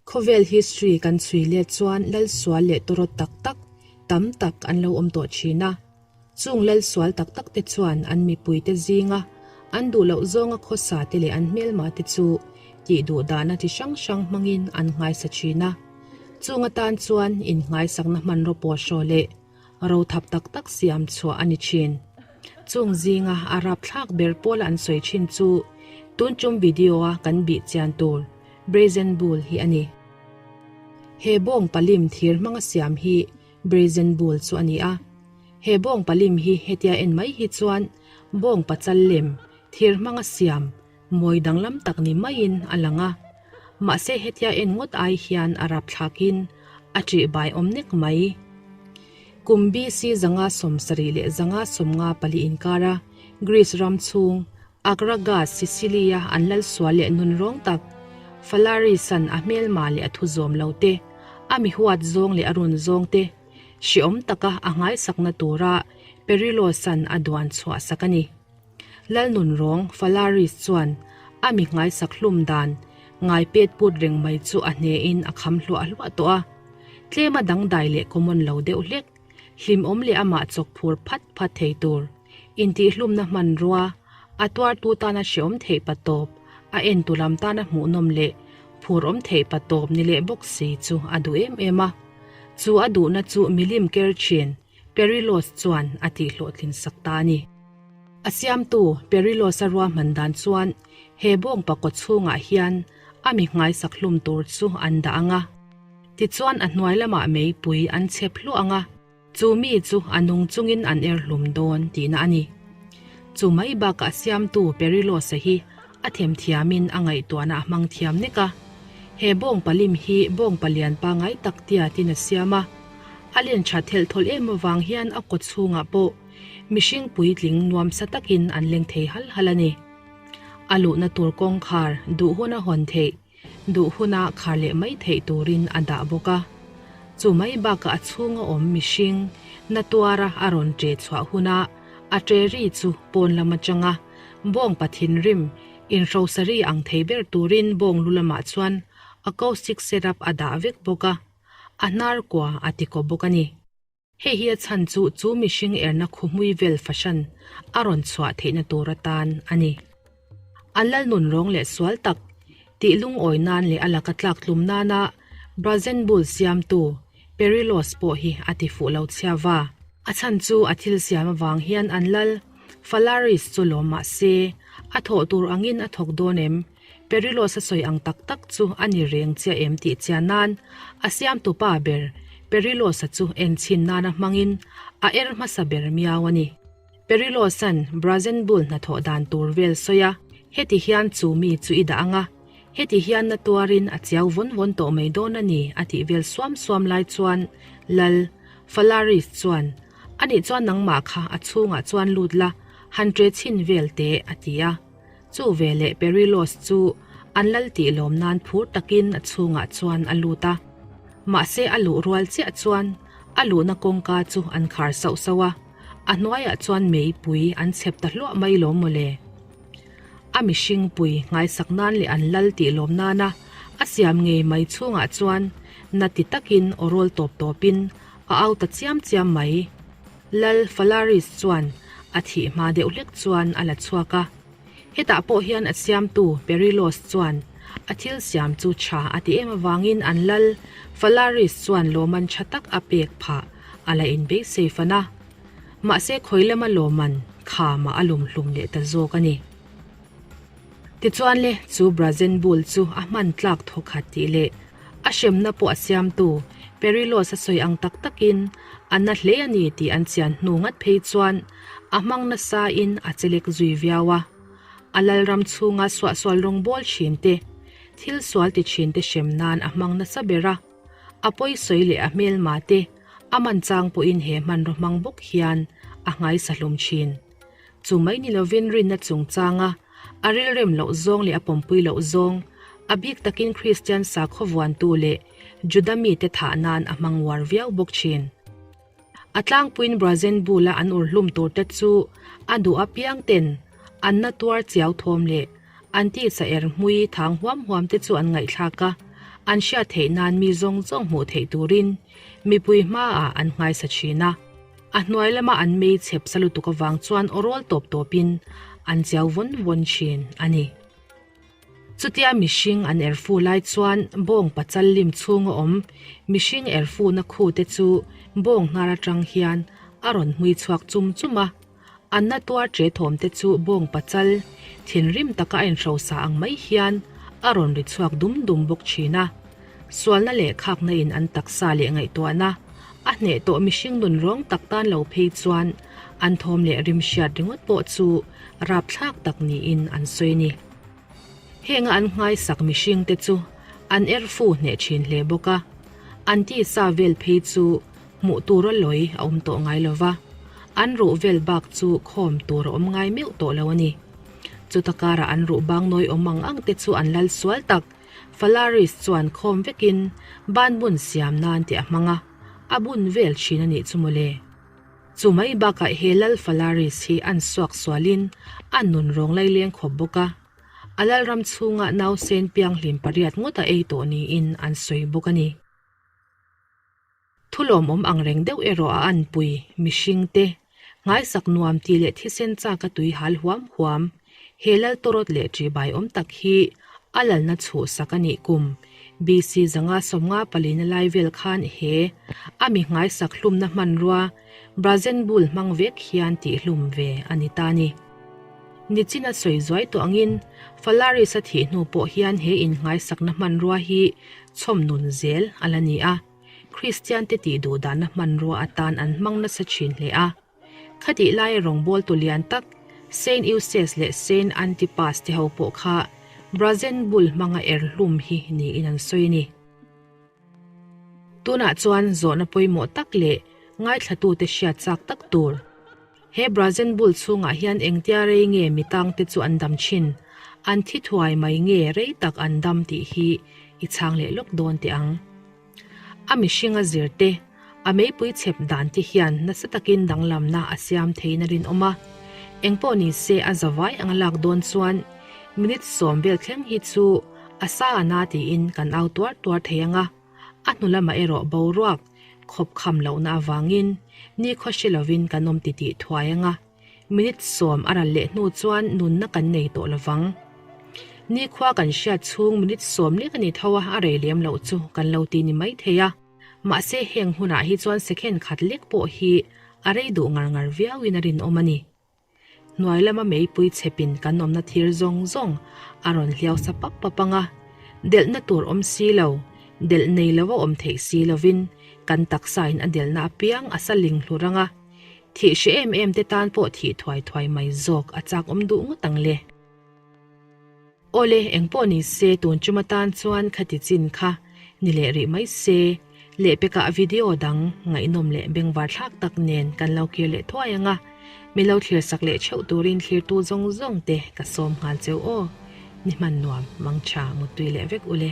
Khawvel history kan chhui let chuan lal sual leh tawrawt tak tak tam tak an lo awm tawh thin a. Chung lal sual tak tak te chuan an mipuite zinga an duh loh zawnga khawsa te leh an hmelma te chu tih duh dahna chi hrang hrang hmangin an nghaisa thin a. Chung atan chuan innghaisakna hmanraw pawhhraw leh Rothap tak tak siam chhuah a ni thin. Chung zinga a rapthlak ber pawla an sawi thin chu tun tum video a kan bih chian tur Brazen Bull hi a ni. He bawng palim thir hmanga siam hi Brazen Bull chu a ni a. He bawng palim hi hetia en mai hi chuan bawng pachal lem thir hmanga siam Mawi danglam tak ni maiin a lang a, mahse hetia en ngawt ai hian a rapthlakin a ṭihbai awm nek mai. Kum BC 574 554 inkara Greece ram chhung Akragas, Sicily-a an lal sual leh nun rawng tak Phalaris-a'n a hmelma leh a thu zawm lo te, a mi huat zawng leh a run zawng te hreawm taka a nghaisakna tura Perilos-a'n a duan chhuah sak a ni. Lalnunrawng Phalaris chuan a mi nghaisak hlum dan ngai pet put reng mai chu a hnehin a kham hluah hluah tawh a. Tlema dangdai leh common lo deuh hlek, hlimawm leh amah chawk phur phat phat thei tur, intihhlumna hmanrua, a tuartu tana hreawm theih pa tawp, a entu lam tana hmuhnawm leh phurawm theih pa tawp ni leh bawk si chu a duh em em a. Chu a duhna chu milim ker thin Perilos chuan a tihhlawhtlin sak ta a ni. A siamtu Perilos-a ruahman dan chuan he bawngpa kaw chhungah hian a mi nghaisak hlum tur chu an dah ang a. Tichuan a hnuai lamah meipui an chhep hluah ang a, chu mi chu a nung chungin an er hlum dawn tihna a ni. Chu mai bakah siamtu Perilos-a hi a themthiamin a ngaihtuahna a hmang thiam nek a. He bawngpa lim hi bawngpa lian pangai tak tiatin a siam a. A len tha thelh thawlh em avang hian a kaw chhungah pawh mihring puitling nuamsa takin an leng thei hal hal a ni. A luhna tur kawngkhar duh huna hawn theih, duh huna khar leh mai theih turin a dah bawk a. Chu mai bakah a chhunga awm mihring na tuara a rawn ṭe chhuah huna a ṭe ri chu pawn lam atanga bawng pathinrim inhrosari ang thei ber turin bawng lu lamah chuan acoustic setup a dah vek bawk a. A hnar kua a ti kaw bawk a ni. Hei hi a chhan chu chu mihring erna khuhmui vel fahran a rawn chhuah theihna tur atan a ni. An lal nun rawng leh sual tak tih lungawi nan leh a laka tlak tlum nana Brazen Bull siamtu Perilos pawh hi a ti fuh lo chhia va. A chhan chu a thil siam avang hian an lal Phalaris chu lawm mah se a thawh tur angin a thawk dawn em? Perilos a sawi ang tak tak chu a ni reng chiah em tih chian nan a siamtu pa ber Perilos-a chu enchhin nana hmangin a er hmasa ber miau a ni. Perilos-a'n Brazen Bull hnathawh dan tur vel sawi a, heti hian chu mi chu i dah ang a, heti hian na tuarin a chiau vawn vawn tawh mai dawn a ni a tih vel suam suam lai chuan Lal Phalaris chuan Anih chuan nangmah kha a chhungah chuan lut la, han ṭe chhin vel teh a ti a. Chu veleh Perilos chu an lal tih lawm nan phur takin a chhungah chuan a lut a. Mahse a luh rual chiah chuan a luhna kawngka chu an khar sauh sauh a, a hnuaiah chuan meipui an chhep ta hluah mai lawm mawle. A mihring pui nghaisak nan leh an lal tih lawm nana a siam ngei mai chhungah chuan na ti takin aw rawl tawp tawpin a au ta chiam chiam mai. Lal Phalaris chuan a thih hma deuh hlek chuan a la chhuak a. Hetah pawh hian a siamtu Perilos chuan a thil siam chu tha a ti em avangin an lal Phalaris chuan lawman tha tak a pek phah a la inbeisei fan a. Mahse khawi lama lawman khamah a lum hlum leh ta zawk a ni. Tichuan le, chu Brazen Bull chu a hman tlak thaw khat tih leh a hremna pawh a siamtu Perilos a sawi ang tak takin a na hle a ni tih an chian hnu ngat phei chuan a hmang nasain a chelek zui viau a. A lalram chhunga suahsual rawngbawl thin te, thil sual ti thin te hrem nan a hmang nasa ber a. A pawi sawi leh a hmelma te a man chang pawhin he hmanraw hmang bawk hian a nghaisa hlum thin. Chu mai ni lovin rinna chungchanga a rilrem loh zawng leh a pawmpui loh zawng, a bik takin Kristian sakhaw vuantu leh Juda mite thah nan a hmang uar viau bawk thin. A tlangpuiin Brazen bula an ur hlum turte chu a duh apiang ten an na tuar chiau thawm leh an tisa er hmui thang huam huam te chu an ngaihthlak a. An hriat theih nan mi zawng zawng hmuh theih turin mipui hmaah an nghaisa thin a. A hnuai lama an mei chhep sa lutuk avang chuan aw rawl tawp tawpin an chiau vawn vawn thin a ni. Chutia mihring an erfu lai chuan bawng pachal lim chhunga awm mihring erfuna khu te chu bawng hnar atang hian a rawn hmui chhuak chum chum a. An na tuar che thawm te chu bawng pachal thinrim taka a inhrosa ang mai hian a rawn ri chhuak dum dum bawk thin a. Sualna leh khakna in an taksa leh ngaihtuahna a hneh tawh mihring nun rawng tak tan lo phei chuan an thawm leh rim hriat ringawt pawh chu rapthlak tak niin an sawi a ni. Henga an nghaisak mihring te chu an erfu hneh thin hle bawk a, an tisa vel phei chu hmuh tur a lawi a awm tawh ngai lo va, an ruh vel bak chu khawm tur a awm ngai meuh tawh lo a ni. Chuta karah an ruh bang nawi awm ang ang te chu an lal sual tak, Falaris chuan khawm vekin ban bun siam nan tih a hmang a, a bun vel thin a nih chu mawle. Chu mai bakah he Lal Falaris hi an suak sualin an nun rawng lai leng khawp bawk a, a lalram chhungah nausen pianghlim pariat ngawt a ei tawh niin an sawi bawk a ni. Thulawmawm ang reng deuh erawh a anpui mihring te, nghaisak nuam tih leh thisen chak a tui hal huam huam, he Lal tawrawt leh ṭihbai awm tak hi a lalna chhuhsak a nih kum BC 554 na lai vel khan he a mi nghaisak hlumna hmanrua Brazen Bull hmang vek hian tihhlum ve a ni ta ni. Nichin a sawi zuai tawh angin Falaris a thih hnu pawh hian he innghaisakna hmanrua hi chhawm nun zel a la ni a, Kristian te tih duh dahna hmanrua atan an hmang nasa thin hle a. Khatih laia rawngbawltu lian tak Saint Eustace leh Saint Antipas te ho pawh kha Brazen Bull hmanga er hlum hi niin an sawi a ni. Tunah chuan zawhna pawimawh tak leh ngaithlatute hriat chak tak tur. He Brazen Bull chhungah hian engtia rei nge mi tangte chu an dam thin, an thi thuai mai nge rei tak an dam tih hi i chhang leh lawk dawn teh ang. A mihring a zir te, a meipui chhep dan te hian nasa takin danglamna a siam theiin a rinawm a. Engpawh ni se a zavai anga lak dawn chuan minute sawm vel thleng hi chu a sa a na tiin kan au tuar tuar thei ang a, a hnu lamah erawh boruak khawp kham lohna avangin nikhaw hre lovin kan awm titih thuai ang a, minute sawm a ral leh hnu chuan nunna kan nei tawh lovang. Nikhua kan hriat chhung minute sawm lek a ni tho a, a rei lem loh chu kan lo ti ni mai thei a. Mahse heng hunah hi chuan second khat lek pawh hi a rei duh ngar ngar viauin a rinawm a ni. Hnuai lama meipui chhepin kan awmna thir zawng zawng a rawn hliau sa pap pap ang a, delhna tur awm si lo, delh nei lova awm theih si lovin kan taksain a delhna apiang a sa ling hlur ang a, thih hre em em te tan pawh thih thuai thuai mai zawk a chak awm duh ngawt ang le. Awle, engpawh ni se tun chuma tan chuan khati chin kha ni leh rih mai se, lehpekah video dang ngaihnawm leh bengvar thlak tak nen kan lo kir leh thuai ang a, mi lo thlir sak leh theuh turin thlirtu zawng zawng te ka sawm nghal cheu aw, ni hman nuam mangtha muttui leh vek ule.